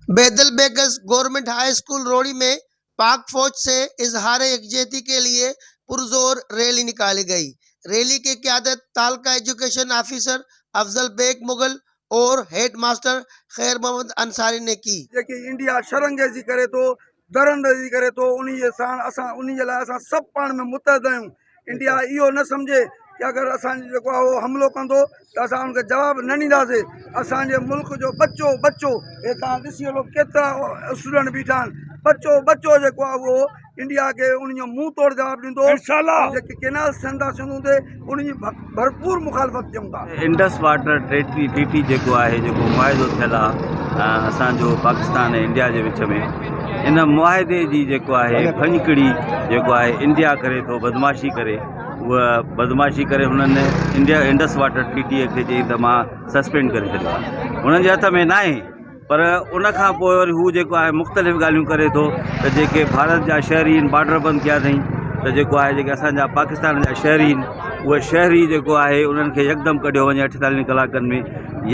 Bedil Bekas government high school Rohri में पाक फौज से इजहार यकजहती के लिए पुरजोर रैली निकाली गई। रैली की क़यादत तालका एजुकेशन ऑफिसर अफजल बेग मुगल और हेड मास्टर खैर मोहम्मद अंसारी ने की। जेकी इंडिया शरअंगेज़ी करे थो, दरअंदाज़ी करे थो, उन्ही जे साण असां उन्ही जे लाइ असां सभु पाण में मुतहद आहियूं। इंडिया इहो न सम्झे की अगरि असांजो जेको आहे उहो हमिलो कंदो त असां हुनखे जवाबु न ॾींदासीं। असांजे मुल्क जो बचो बचो, हे तव्हां ॾिसी वठो केतिरा स्टूडेंट बीठा आहिनि, बचो बचो जेको आहे उहो इंडिया खे उन जो मुंहुं तोड़ जवाबु ॾींदो। इंशाअल्लाह। जेके कैनाल थियनि था सिंधू ते, उन जी भरपूर मुखालफ़त कयूं था। इंडस वाटर ट्रेटी ٽي ٽي جيڪو آهي، جيڪو معاهدو ٿيل آهي اسان جو پاڪستان ۽ انڊيا جي وچ ۾، ان معاهدي جي جيڪو آهي ڀڃڪڙي جيڪو آهي انڊيا ڪري ٿو، بدمعاشي ڪري، اها بدمعاشي ڪري هنن انڊيا انڊس واٽر ٽي ٽي کي چئي ته مان سسپينڊ ڪري ڇڏيو آهي. هنن جي هٿ ۾ ناهي، پر ان کان پوء وري هو جيڪو آهي مختلف ڳالهيون ڪري ٿو ته جيڪي ڀارت جا شهري آهن، بارڊر بند ڪيا اٿئي ته جيڪو آهي جيڪي اسان جا پاڪستان جا شهري آهن، اهي شهري جيڪو آهي انهن کي يڪدم ڪڍيو وڃي 48 ڪلاڪن ۾،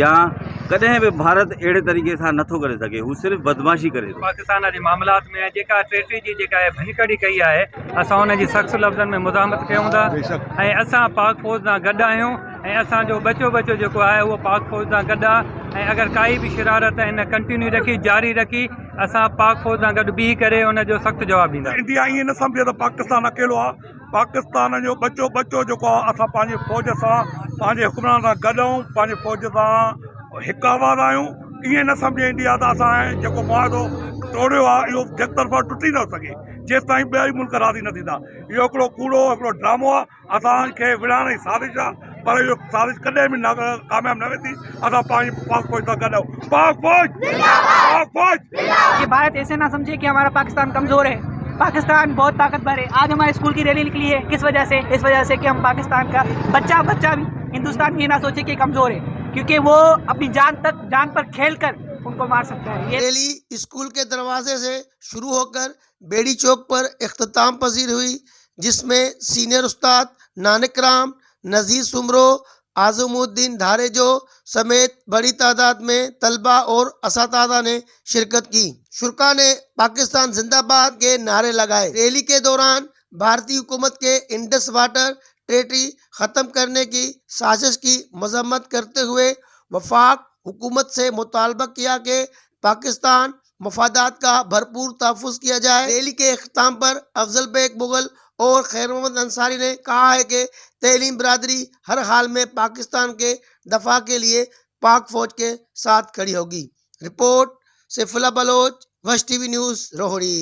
يا ڪڏهن به ڀارت اهڙي طريقي سان نٿو ڪري سگهي، هو صرف بدمعاشي ڪري ٿو. پاڪستان جي معاملات ۾ جيڪا ٽريٽي جي جيڪا ڀڃڪڙي ڪئي آهي، اسان ان جي سخت لفظن ۾ مزاحمت ڪيون ٿا ۽ اسان پاڪ فوج سان گڏ آهيون ۽ اسان جو ٻچو ٻچو جيڪو آهي اهو پاڪ فوج سان گڏ آهي ۽ اگر ڪائي به شرارت هن ڪنٽينيو رکي، جاري رکي، اسان پاڪ فوج سان گڏ بيهي ڪري ان جو سخت جواب ڏينداسين. انڊيا ائين نه سمجهي ته پاڪستان اڪيلو آهي. پاڪستان جو ٻچو ٻچو جيڪو آهي، اسان پنهنجي فوج سان، پنهنجي حڪمران سان گڏ آهيون، پنهنجي فوج سان هڪ آواز آهيون. ائين نه سمجهي انڊيا ته اسان جيڪو معاهدو ٽوڙيو آهي، اهو هڪ طرفا ٽٽي نٿو سگهي جيستائين ٻئي ملڪ راضي نه ٿيندا. اهو هڪڙو ڪوڙو هڪڙو ڊرامو آهي، اسان کي وڙهائڻ جي سازش آهي، پر اهو سازش ڪڏهن به ڪامياب نه ويندي. اسان پنهنجي پاڪ فوج سان گڏ آهيون. پاڪ فوج، پاڪ فوج. कि भारत ऐसे ना समझे कि हमारा पाकिस्तान कमज़ोर है। पाकिस्तान बहुत ताकतवर है। आज हमारे स्कूल की रैली निकली है, किस वजह से? इस वजह से कि हम पाकिस्तान का बच्चा बच्चा भी हिंदुस्तान ये ना सोचे कि कमज़ोर है, क्योंकि वो अपनी जान तक, जान पर खेल कर उनको मार सकता है ये। रैली स्कूल के दरवाजे से शुरू होकर बेड़ी चौक पर इख्तिताम पजीर हुई, जिसमें सीनियर उस्ताद नानक राम, नज़ीर सुमरो, आज़मुद्दीन धारेजो समेत बड़ी तादाद में तलबा और असातिज़ा ने शिरकत की। शुरका ने पाकिस्तान जिंदाबाद के नारे लगाए। रैली के दौरान भारतीय हुकूमत के इंडस वाटर ट्रेटी ख़त्म करने की साजिश की मजम्मत करते हुए वफाक हुकूमत से मुतालबा किया कि पाकिस्तान मफादात का भरपूर तहफ़्फ़ुज़ किया जाए। रैली के इख्तिताम पर अफजल बेग मुगल और खैर मोहम्मद अंसारी ने कहा है कि तलीम बरादरी हर हाल में पाकिस्तान के दफा के लिए पाक फौज के साथ खड़ी होगी। रिपोर्ट, सैफुल्ला बलोच, वश टीवी न्यूज़, रोहड़ी।